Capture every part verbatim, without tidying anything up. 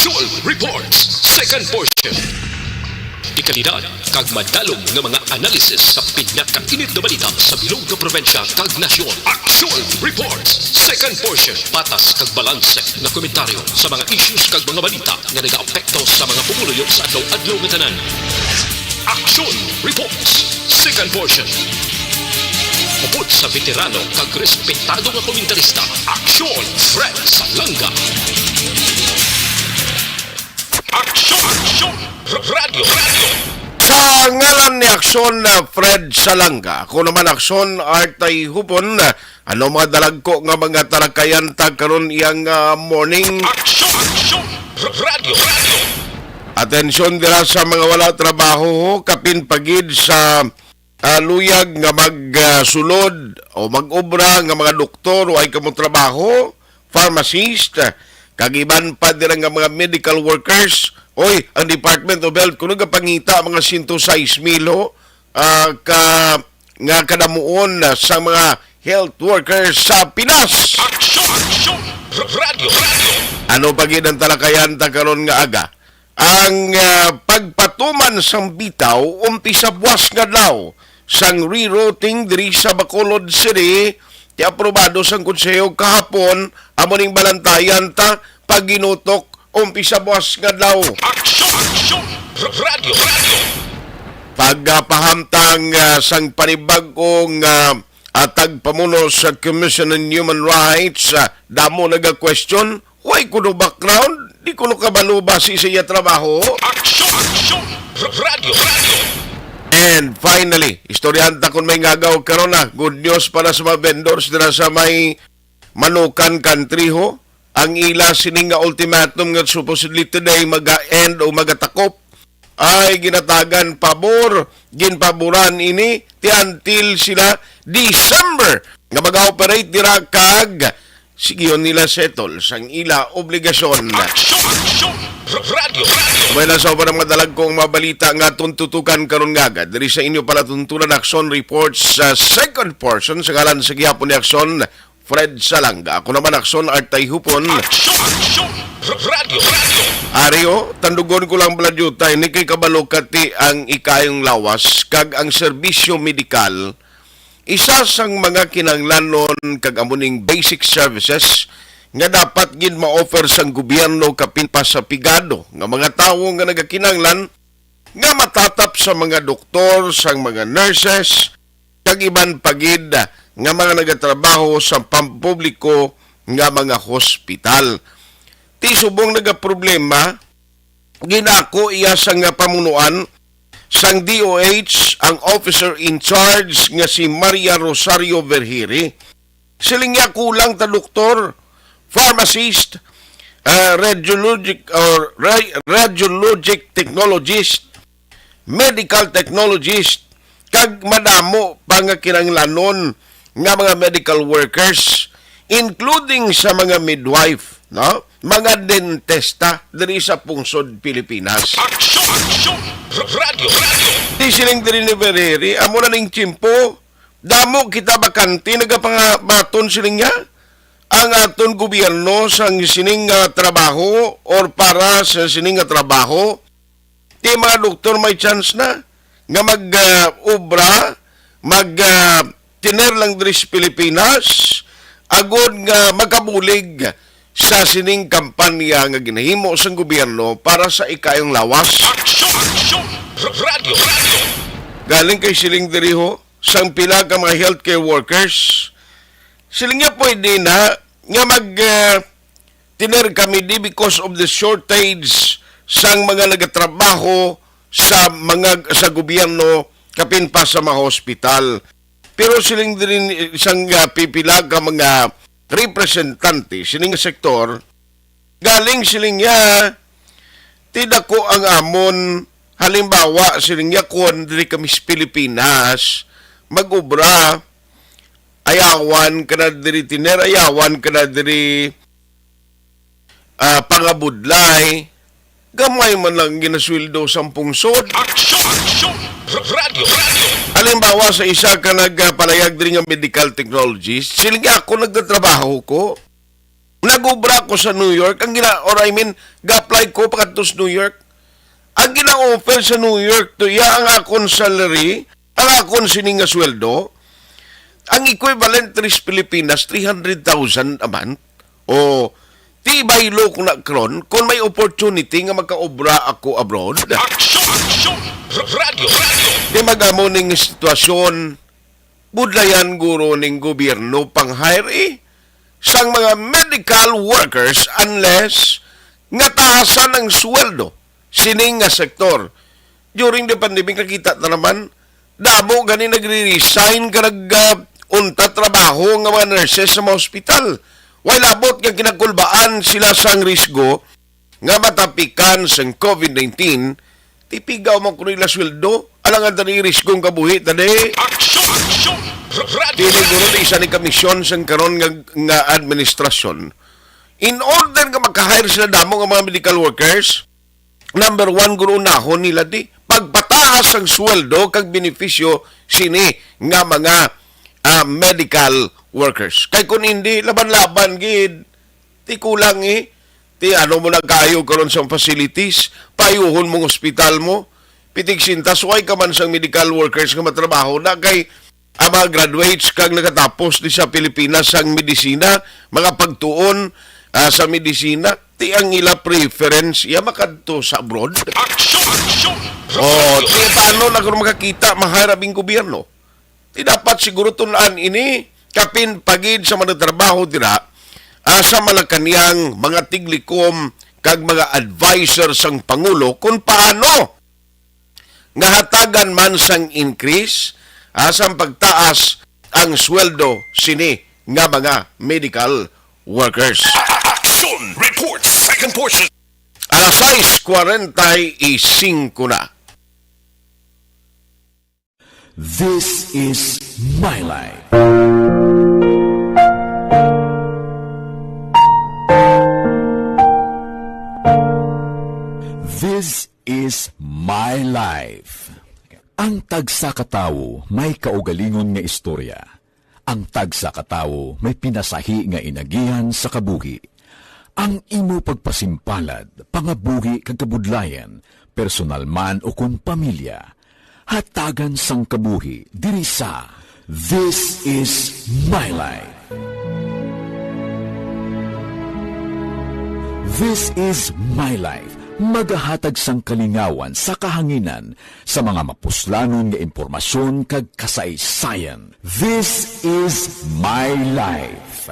Aksyon Reports, second portion. Dekalidad kag madalom nga mga analysis sa pinakainit nga balita sa bilog nga probinsya kag nasyon. Aksyon Reports, second portion. Patas kag balanse nga komentaryo sa mga issues kag mga balita nga nagaapekto sa mga pumuluyo sa adlaw-adlaw nga tanan. Aksyon Reports, second portion. Upod sa veterano kag respetado nga komentarista, Aksyon Fred Salanga. Aksyon, Aksyon, Radyo, Radyo. Sa ngalan ni Aksyon, uh, Fred Salanga, ako naman Aksyon Artay Hupon, uh, ano mga dalagko nga mga talakayan ta karon iyang, uh, morning? Aksyon, Aksyon, Radyo, Radyo. Atensyon dira sa mga wala trabaho, kapin pagid sa, ah, luyag nga magsulod o mag-obra nga mga doktor o ay kamo trabaho, pharmacist, kag iban pa dira nga mga medical workers. Oy, ang Department of Health kuno gapangita mga sento sais mil ho, ah, ka, nga kadamuon, ah, sa mga health workers sa Pinas. Aksyon! Aksyon! Radyo! Radyo! Ano pa gid ang talakayan ta karon nga aga? Ang, ah, pagpatuman sang bitaw umpi sa buas nga adlaw sang rerouting diri sa Bacolod City, ti aprobado sang Konseho kahapon, amo ning balantayan ta pagginutok umpi sa buas nga adlaw. Aksyon! Aksyon! Radyo! Radyo! Pagpahamtang, ah, sang panibag-ong, ah, atag pamuno sa Commission on Human Rights, ah, damo naga-question, way kuno background, di kuno kabalo basi sa iya trabaho. Aksyon! Aksyon! Radyo! Radyo! And finally, istoryahan ta kung may ngagaw karon na. Good news para sa mga vendors dira sa may Manukan Country ho. Ang ila sini nga ultimatum nga supposedly today maga-end o magatakop ay ginatagan pabor, ginpaboran ini ti until sila December nga mag-operate dira kag sigihon nila settle sang ila obligasyon. Aksyon! Aksyon! Radyo! Radyo! May lang sa ubang mga dalagkong mga balita nga aton tutukan karon nga agad diri sa inyo palatuntunan, Aksyon Reports sa second portion sa ngalan sa gihapon ni Aksyon Fred Salanga. Ako naman, Aksyon Artay Hupon. Aksyon! Aksyon! Radyo! Radyo! Ari ho, tandugon ko lang, Baladyutay, ni kay kabalo ka ti ang ikayong lawas kag ang serbisyo medikal, isa sang mga kinahanglanon kag amo ning basic services nga dapat gid ma-offer sang gobyerno kapin pa sa pigado nga mga tawo nga nagakinahanglan nga matatap sa mga doktor, sang mga nurses, kag iban pa gid nga mga nagatrabaho sa pampubliko nga mga hospital. Ti subong nagaproblema, ginako iya sang pamunuan sang D O H ang officer in charge nga si Maria Rosario Vergiri. Siling niya, kulang ta doktor, pharmacist, ah, radiologic or ra-, radiologic technologist, medical technologist, kag madamo pa nga kinahanglanon nga mga medical workers, including sa mga midwife, no? Mga dentista diri sa pungsod Pilipinas. Aksyon! Aksyon! Radyo! Radyo! Di siling diri ni Vergiri, amo na ning tiyempo, damo kita bakante, nagapangabaton siling niya. Ang aton gobyerno sang sining nga trabaho or para sa sining nga trabaho, ti mga doktor may chance na nga mag, ah, obra, mag, ah, tener lang diri sa Pilipinas, agod nga makabulig sa sining kampanya nga ginahimo sang gobyerno para sa ikayong lawas. Aksyon! Aksyon! Radyo! Radyo! Galing kay siling diri ho, sang pila ka mga healthcare workers, siling niya, pwede na nga mag, ah, tener kami di because of the shortage sang mga nagatrabaho sa mga, sa gobyerno, kapin pa sa mga hospital. Pero siling diri sang, ah, pipila ka mga representante sining sektor, galing siling niya, ti dako ang amon, halimbawa, siling niya, kon diri kami sa Pilipinas mag-obra, ayawan ka na diri tener, ayawan ka na diri, ah, pangabudlay, gamay man lang ginasweldo sang pungsod. Aksyon! Aksyon! Radyo! Radyo! Halimbawa, sa isa ka nagpalayag diri nga medical technologist, siling niya, ako nagtatrabaho ko. Nag-obra ko sa New York, ang gina-, or I mean, ga-apply ko pakadto sa New York. Ang gina-offer sa New York to iya ang akon salary, ang akon sini nga sweldo, ang equivalent diri sa Pilipinas, three hundred thousand a month. O, ti baylo ko na karon, kung may opportunity nga makaobra ako abroad. Aksyon! Aksyon! R-, radyo! Radyo! Di magamo ning sitwasyon, budlayan guro ning gobyerno pang-hire, eh, sang mga medical workers unless nga taasan ang sweldo sining nga sektor. During the pandemic, nakita ta naman, damo gani nagre-resign ka nag, ah, unta trabaho nga mga nurses sa mga ospital. Way labot nga kinakulbaan sila sang risgo nga matapikan sang COVID nineteen, tipigaw man kuno ila sweldo. Alangan tani risgo ang kabuhi tani. Aksyon! Aksyon! R-, radyo! Dili guro ni isa ni kamisyon sang karon nga, nga administrasyon. In order nga maka-hire sila damo nga mga medical workers, number one guro unahon nila di pagpataas ang sweldo kag benepisyo sini nga mga, ah, medical workers. Kay kung hindi, laban-laban gid. Ti kulang, eh. Ti ano mo nagkaayo karon sa facilities, payuhon mong ospital mo. Pitig sintas, way ka man sang medical workers nga matrabaho na kay ang mga graduates kag nakatapos di sa Pilipinas sang medisina, mga pagtuon, ah, sa medisina, ti ang ila preference iya makadto sa abroad. Aksyon! Aksyon! Oh, ti paano na kung makakita, maharap ang gobyerno? Ti dapat siguro tun-an ini, kapin pa gid sa mga trabaho dira, ah, sa Malacañang mga tiglikom kag mga advisor sang Pangulo kung paano nga hatagan man sang increase, ah, sang pagtaas ang sweldo sini nga mga medical workers. Action Report, second portion. Alas sais kwarenta y cinco na. This is my life. This is my life. Ang tagsa ka tawo may kaugalingon nga istorya. Ang tagsa ka tawo may pinasahi nga inagihan sa kabuhi. Ang imo pagpasimpalad, pangabuhi kag kabudlayan, personal man ukon pamilya, hatagan sang kabuhi diri sa This Is My Life. This Is My Life, magahatag sang kalingawan sa kahanginan sa mga mapuslanon nga impormasyon kag kasaysayan. This Is My Life.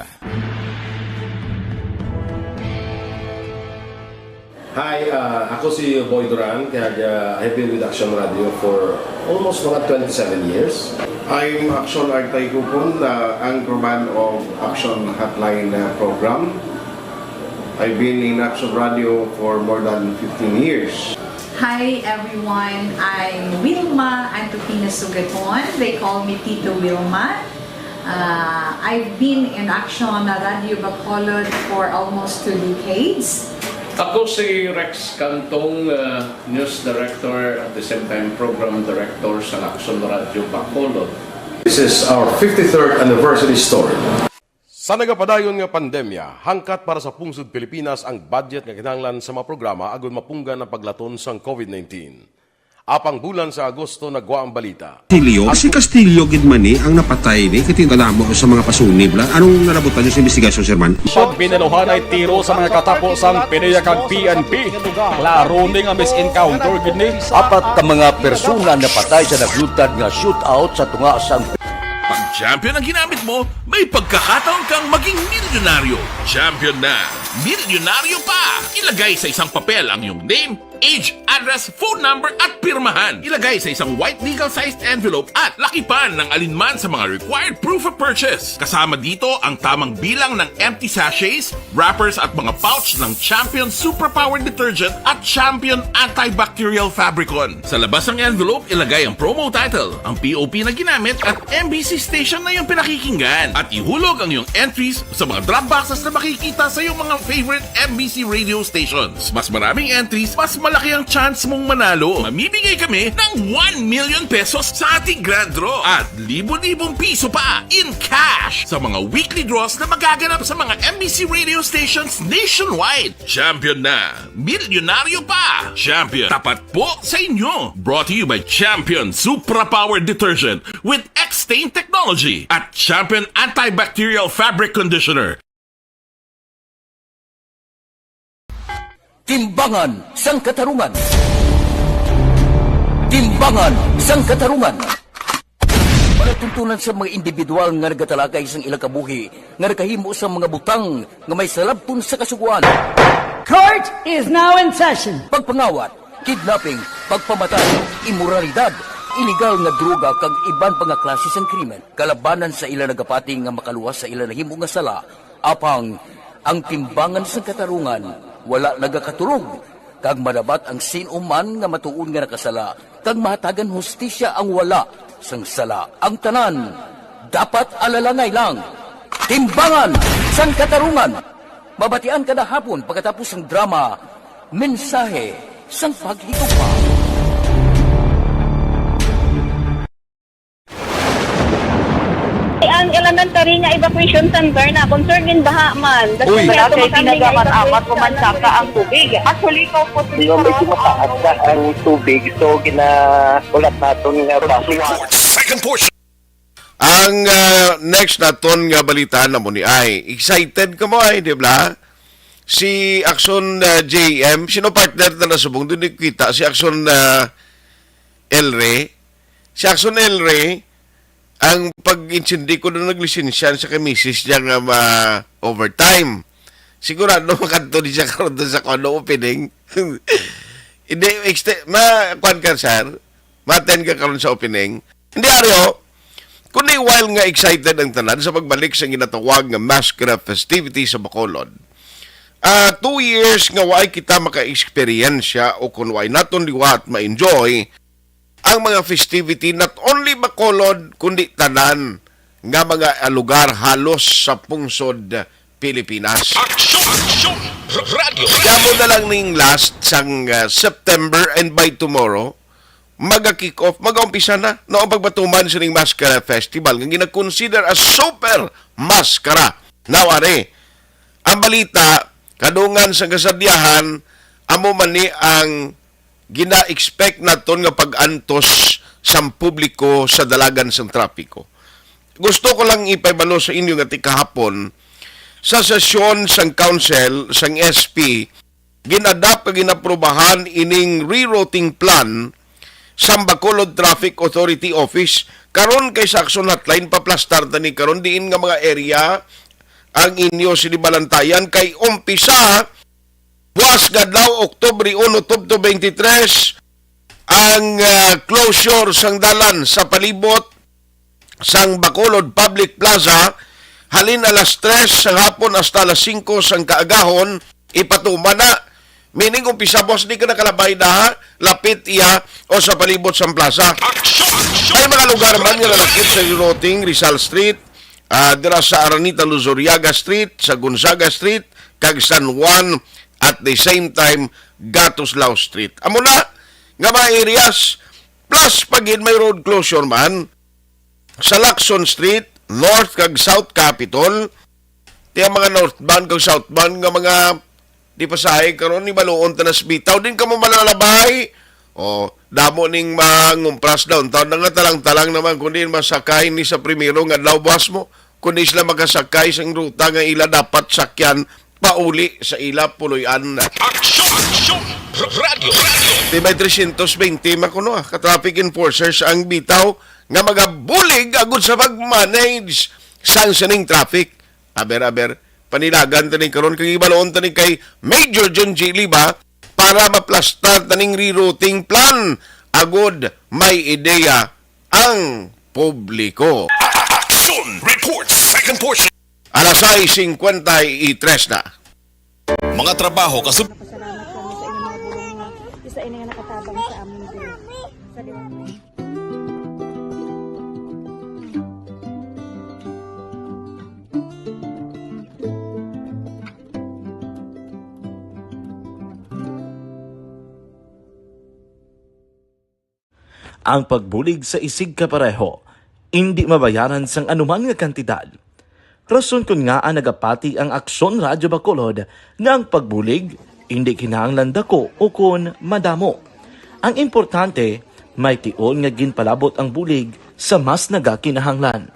Hi, uh, ako si Boy Duran, kag, uh, I've been with Action Radio for almost mga twenty-seven years. I'm Action Artay Kupon, the anchorman of Action Hotline, uh, program. I've been in Action Radio for more than fifteen years. Hi everyone, I'm Wilma Antupina Sugaton. They call me Tito Wilma. Uh, I've been in Action Radio Bacolod for almost two decades. Ako si Rex Cantong, uh, news director at the same time program director sa Action Radio Bacolod. This is our fifty-third anniversary story. Sa nagapadayon nga pandemya, hangkat para sa pungsod Pilipinas ang budget nga kinahanglan sa mga programa agud mapunggan ang paglaton sang COVID nineteen. Apang bulan sa Agosto nagwa ang balita. Castillo? Si Castillo gid man ni ang napatay ni, kay kadamo sa mga pasunib la. Anong nalabutan niyo sa investigasyon, Sir Man? Pagbinaluhan ay tiro sa mga katapo sang PDEA kag P N P. Klaro ni nga mis-encounter gid ni. Apat ka mga persona napatay sa nagluntad nga shootout sa tunga sang Pag champion ang ginamit mo, may pagkakataon kang maging milyonaryo. Champion na, milyonaryo pa! Ilagay sa isang papel ang iyong name, age, address, phone number, at pirmahan. Ilagay sa isang white legal-sized envelope at lakipan ng alinman sa mga required proof of purchase. Kasama dito ang tamang bilang ng empty sachets, wrappers at mga pouch ng Champion Superpower Detergent at Champion Antibacterial Fabricon. Sa labas ng envelope, ilagay ang promo title, ang P O P na ginamit at M B C station na iyong pinakikinggan. At ihulog ang iyong entries sa mga drop boxes na makikita sa iyong mga favorite M B C radio stations. Mas maraming entries, mas Malaki ang chance mong manalo. Mamimigay kami ng one million pesos sa ating grand draw at libo-libong piso pa in cash sa mga weekly draws na magaganap sa mga M B C radio stations nationwide. Champion na, milyonaryo pa. Champion, tapat po sa inyo. Brought to you by Champion Supra Power Detergent with X-Stain Technology at Champion Antibacterial Fabric Conditioner. Timbangan sang Katarungan. Timbangan sang Katarungan. Palatuntunan sa mga individual nga nagatalakay sang ilang kabuhi nga nakahimo sang mga butang nga may salabton sa kasugoan. Court is now in session. Pagpangawat, kidnapping, pagpamatay, imoralidad, iligal nga droga kag iban pa nga klase sang krimen. Kalabanan sa ila nagapati nga makaluwas sa ila nahimo nga sala, apang ang timbangan sang katarungan wala nagakatulog, kag madabat ang sin-o man nga matuod nga nakasala, kag mahatagan hustisya ang wala sang sala. Ang tanan dapat alalangay lang. Timbangan sang Katarungan. Mabatian kada hapon pagkatapos sang drama, Mensahe sang Paghigugma. Ang elementary nga evacuation center na concern gin baha man. Uy. Wala kay kinagamat-amat, umansaka ang tubig. Actually, ko po dito, medyo mataas na ang tubig. So, ginakulat naton nga basura. Ang ah, next naton nga balita na mo ni ay excited ka mo ay, di ba? Si Axon ah, J M, sino partner na nasubong doon kita? Si Axon ah, Elre. Si Axon Elre, ang pag-intindi ko doon naglisensya sa kay misis niya nga ma-overtime. Sigurado makadto di siya karon doon sa kono opening. Hindi, exte- ma, kuan ka, sir? Ma-attend ka karon sa opening? Hindi, Aryo. Kundi while nga excited ang tanan sa pagbalik sa ginatawag nga Maskara festivity sa Bacolod, ah, two years nga waay kita maka-eksperyensya o kung waay naton liwat ma-enjoy ang mga festivity, not only Bacolod, kundi tanan nga mga lugar halos sa pungsod Pilipinas. Aksyon! Aksyon! Radyo! Kamo na lang ning last sang ah, September, and by tomorrow, maga-kick off, magaumpisa na no ang pagpatuman sining Maskara Festival nga gina-consider as super maskara. Now, are, ang balita, kadungan sa kasadyahan, amo man ni ang gina-expect naton nga pag-antos sang publiko sa dalagan sang trapiko. Gusto ko lang ipahibalo sa inyo nga tikahapon, sa sesyon sang Council sang S P, gin-adopt kag gin-aprobahan ining rerouting plan sang Bacolod Traffic Authority Office. Karon kay sa Aksyon Hotline, paplastar ta ni karon diin nga mga area ang inyo sinibalantayan kay umpisa buwas nga adlaw, Oktubre uno, tubto twenty-three, ang ah, closure sang dalan sa palibot sang Bacolod Public Plaza halin alas tres sang hapon hasta alas singko sang kaagahon, ipatuman na. Meaning, umpisa buwas, di ka nakalabay na, ha? Lapit iya o sa palibot sang plaza. May mga lugar man nga nalakip sa rerouting, Rizal Street, ah, dira sa Aranita Luzuriaga Street, sa Gonzaga Street, kag San Juan, at the same time, Gatuslao Street. Amo na nga mga areas, plus pa gid may road closure man sa Lacson Street, North kag South Capitol, ti ang mga northbound kag southbound nga mga di pasahe karon, ni baluon ta nas bitaw. Din kamo malalabay. O, damo ning mangumpras downtown na nga talang-talang naman, kundi masakay ni sa primero nga adlaw buwas mo, kundi sila makasakay sang ruta nga ila dapat sakyan pauli sa ila puloy-an. Aksyon! Aksyon! Radyo! Radyo! Di may tresyentos bente makuno ah, ka traffic enforcers ang bitaw nga magabulig agud sa pag-manage sang sining traffic. Aber, aber, panilagan tani karon kag ibaloon tani kay Major John G. Liba para maplastar taning rerouting plan agud may ideya ang publiko. Action Report, second portion. Alas sais singkwenta y tres na. Mga trabaho kasub- Pasalamat kami sa inyong mga bulong nga isa ini nga nakatabang sa amin din. Sa Ang pagbulig sa isigkapareho indi mabayaran sang anuman nga kantidad. Rason kon ngaa nagapati ang Aksyon Radyo Bacolod nga ang pagbulig indi kinahanglan dako ukon madamo. Ang importante, may tion nga ginpalabot ang bulig sa mas nagakinahanglan.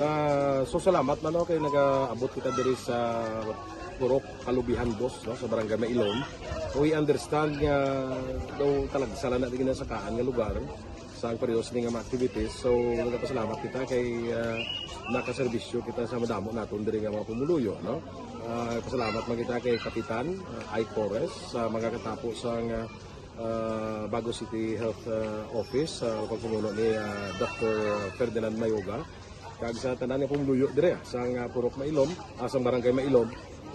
Ah, so salamat man, no, kay nagaabot kita diri sa Purok Kalubihan Dos, no, sa Barangay Mailom. We understand nga daw talagsa lang na di ginasakaan nga lugar sa ang periods ni nga mga activities. So nagapasalamat kita kay ah, nakaserbisyo kita sa madamo naton diri nga mga pumuluyo, no. Ah, pasalamat man kita kay Kapitan ah, Ike Torres sa mga katapo sa nga ah, Bago City Health ah, Office sa pagpamuno ni ah, Doctor Ferdinand Mayoga, kag sa tanan nga pumuluyo dire ah, sa nga Purok Mailom, ah, sa Barangay Mailom,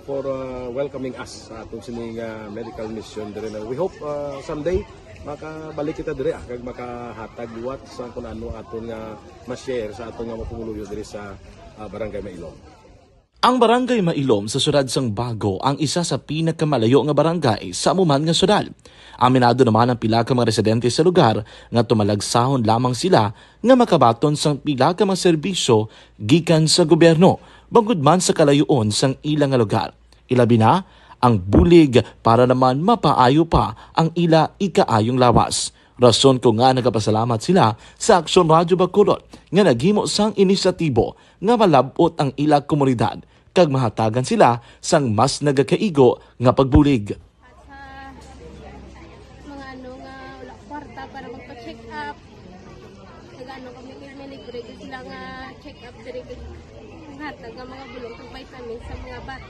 for ah, welcoming us sa aton sini nga medical mission dire. Na we hope ah, someday makabalik kita dire ah, kag makahatag liwat sa kun ano aton nga ma-share sa aton nga mga pumuluyo dire sa ah, Barangay Mailom. Ang Barangay Mailom sa siyudad sang Bago ang isa sa pinakamalayo nga barangay sa amo man nga siyudad. Aminado naman ang pila ka mga residente sa lugar nga tumalagsahon lamang sila nga makabaton sang pila ka mga serbisyo gikan sa gobyerno, bangod man sa kalayoon sang ila nga lugar. Ilabi na ang bulig para naman mapaayo pa ang ila ikaayong lawas. Rason ko nga nagapasalamat sila sa Aksyon Radyo Bacolod nga naghimo sang inisyatibo nga malab-ot ang ila komunidad kag mahatagan sila sang mas nagakaigo nga pagbulig. At sa mga ano nga wala kwarta para magpa-check up, nag-ano kami, may libre gyud sila nga check up diri, hatag nga mga bulong kag vitamins sa mga bat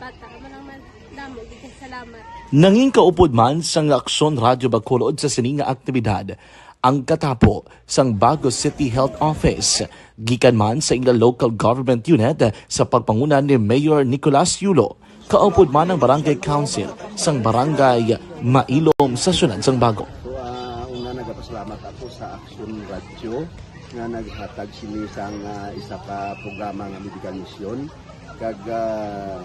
bata. Amo lang man, damo gyud kay salamat. Nangin kaupod man sang Aksyon Radyo Bacolod sa sini nga aktibidad ang katapo sang Bago City Health Office, gikan man sa ila local government unit sa pagpanguna ni Mayor Nicolas Yulo, kaupod man ang Barangay Council sang Barangay Mailom sa siyudad sang Bago. So, ah, una, nagapasalamat ako sa Aksyon Radyo nga naghatag sini sang ah, isa ka programa nga medical mission, kag ah,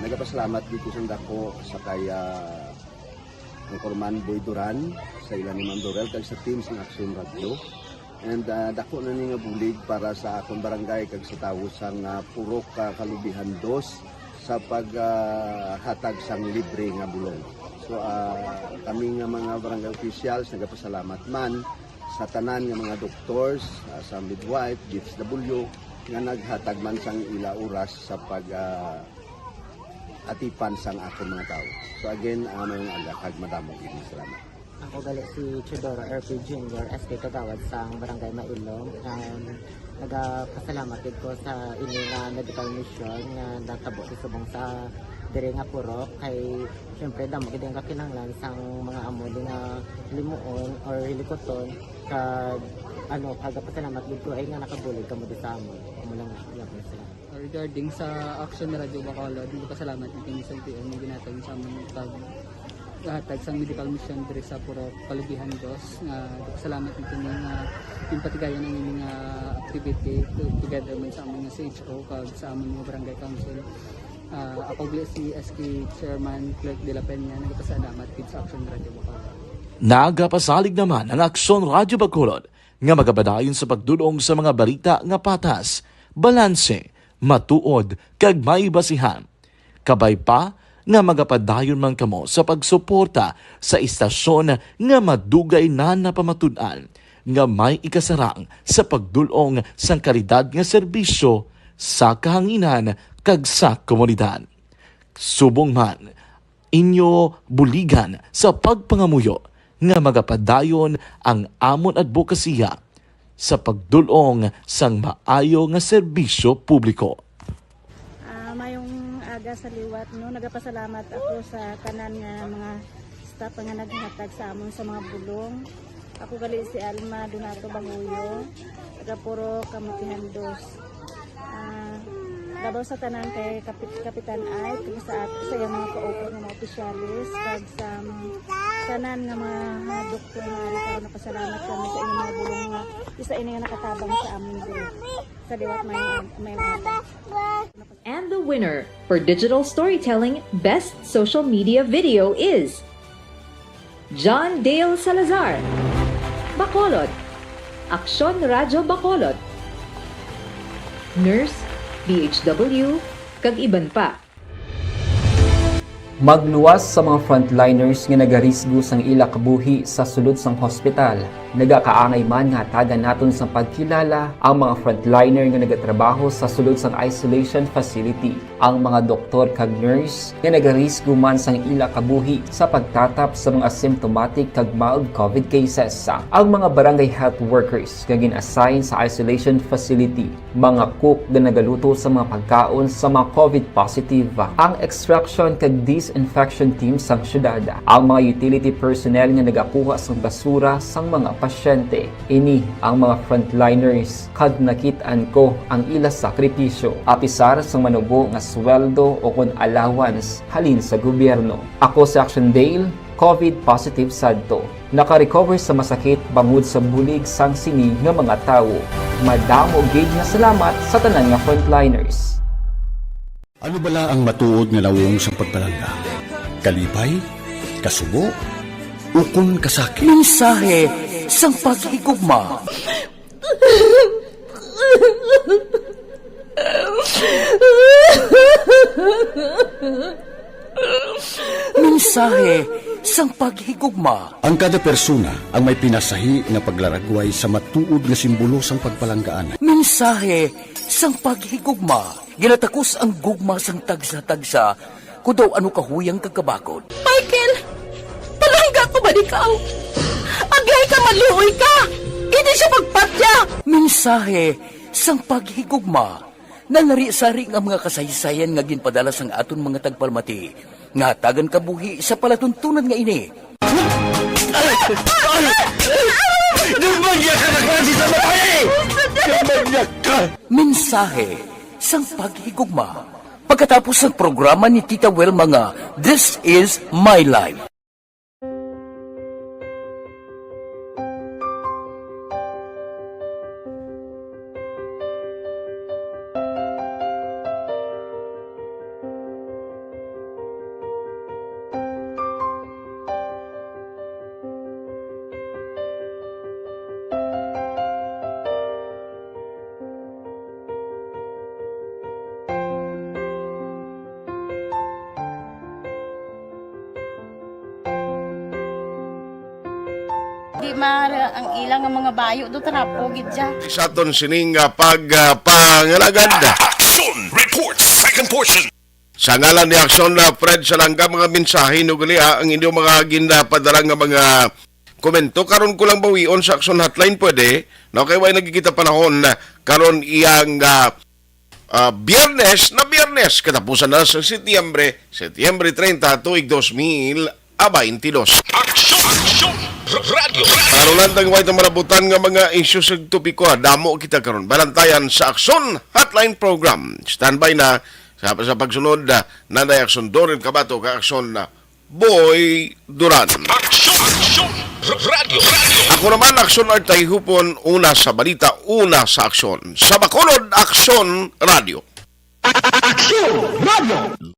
nagapasalamat dito sang dako sa kay ah, Anchorman Boy Duran, sa ila ni Ma'am Dorel, kag sa team sang Aksyon Radyo. And ah, dako na ni nga bulig para sa akon barangay kag sa tawo sang ah, Purok ah, Kalubihan Dos sa pag ah, hatag sang libre nga bulong. So ah, kami nga mga barangay officials nagapasalamat man sa tanan nga mga doctors, ah, sa midwife, D S W nga naghatag man sang ila oras sa pag ah, atipan sang akon mga tawo. So again, ah, maayong aga kag madamo gid nga salamat. Ako gali si Teodoro R P Junior, S K Kagawad sang Barangay Mailom. Um, nagapasalamat gid ko sa ini nga medical mission nga natabo sa subong sa diri nga purok kay siyempre damo gid ang kakinahanglan sang mga amo di nga limuon or hilikuton kag ano kagapasalamat gid ko ay nga nakabulig kamo di sa amon. Amo lang nga, salamat. Regarding sa Action Radyo Bacolod, nagpasalamat ni kami sa L T O nga ginhatag sa amon pag hatag sang medical mission diri sa Purok Kalubihan Dos nga nagpasalamat ni kami nga ginpatigayon ang ini nga activity to- together man sa amon nga C H O kag sa amon nga barangay council. Ah, ako gali si S K Chairman Clerk de la Peña, nagpasalamat gid sa Action Radyo Bacolod. Nagapasalig naman ang Aksyon Radyo Bacolod nga magapadayon sa pagdul-ong sa mga balita nga patas, balanse, matuod, kag may basihan. Kabay pa nga magapadayon man kamo sa pagsuporta sa istasyon nga madugay na napamatud-an nga may ikasarang sa pagdul-ong sang kalidad nga serbisyo sa kahanginan kag sa komunidad. Subong man, inyo buligan sa pagpangamuyo nga magapadayon ang amon adbokasiya sa pagdul-ong sang maayo nga serbisyo publiko. Ah, mayong aga sa liwat, no. Nagapasalamat ako sa tanan nga mga staff nga naghatag sa amon sa mga bulong. Ako gali si Alma Donato Bahuyo, taga Purok Kamukihan Dos. Ah, labaw sa tanan kay Kapit Kapitan Ike, kag sa at sa iyang mga kaupod nga mga opisyales, kag sa mga tanan nga mga doktor nga ari karon, napasalamat kami sa inyong mga bulong nga isa ini nga nakatabang sa amin diri. Sa liwat may may mga And the Winner for digital storytelling best social media video is John Dale Salazar, Bacolod, Aksyon Radyo Bacolod, Nurse, B H W, kag iban pa. Magluwas sa mga frontliners nga nagarisgo sang ila kabuhi sa sulod sang hospital. Nagakaangay man nga hatagan naton sang pagkilala ang mga frontliner nga nagatrabaho sa sulod sang isolation facility, ang mga doktor kag nurse nga nagarisgo man sang ila kabuhi sa pagtatap sa mga symptomatic kag mild covid cases, ang mga barangay health workers nga gin-assign sa isolation facility, mga cook nga nagaluto sa mga pagkaon sa mga covid positive, ang extraction kag disinfection team sang syudad, ang mga utility personnel nga nagakuha sang basura sang mga pasyente. Ini ang mga frontliners, kag nakit-an ko ang ila sakripisyo. Apisar sang manubo nga sweldo o kon allowance halin sa gobyerno. Ako si Action Dale, covid positive sadto. Naka-recover sa masakit bangod sa bulig sang sini nga mga tawo. Madamo gid nga salamat sa tanan nga frontliners. Ano bala ang matuod nga nawong sang pagpalangga? Kalipay? Kasubo? Ukon kasakit? Mensahe sang paghigugma. Mensahe sang paghigugma. Ang kada persona ang may pinasahi nga paglaragway sa matuod nga simbolo sang pagpalanggaan. Mensahe sang paghigugma. Ginatakos ang gugma sang tagsa-tagsa, kon daw ano kahuyang kag kabakod. Michael, palangga ko man ikaw. Agay ka, maluoy ka. Hindi siya pagpatya. Mensahe sang paghigugma. Nalarisari nga mga kasaysayan nga ginpadala sang aton mga tagpalamati nga hatagan kabuhi sa palatuntunan nga ini. Nagmangya ka na klase sa babae! Nagmangya ka! Mensahe sang paghigugma. Pagkatapos sang programa ni Tita Wilma nga This Is My Life. Di maara ang ila nga mga bayo do, trapo gid siya. Sa aton sining, ah, pag, ah, pangalagad. Action Report, second portion. Sa ngalan ni Action, ah, Fred Salanga, mga mensahe, no, gali, ah, ang inyong mga ginapadala nga mga komento. Karon ko lang bawion sa Action Hotline, pwede? No, kay way nagkikita panahon, ah, karon iyang, ah, ah, Biyernes na Biyernes, katapusan na sa Setyembre, Setyembre treinta, tuig dos mil baynte dos. Aksyon! Aksyon! R-, Radyo! Karon lang tang way marabutan nga mga isyu sa topiko, ah. Damo kita karon. Balantayan sa Aksyon Hotline Program. Standby na sa, sa pagsunod, ah, Nanay Aksyon Dorel Cabato, ka Aksyon, ah, Boy Duran. Aksyon! Aksyon! R-, Radyo! Ako naman, Aksyon Artay Hupon, una sa balita, una sa aksyon. Sa Bacolod, Aksyon Radyo. Aksyon Radyo!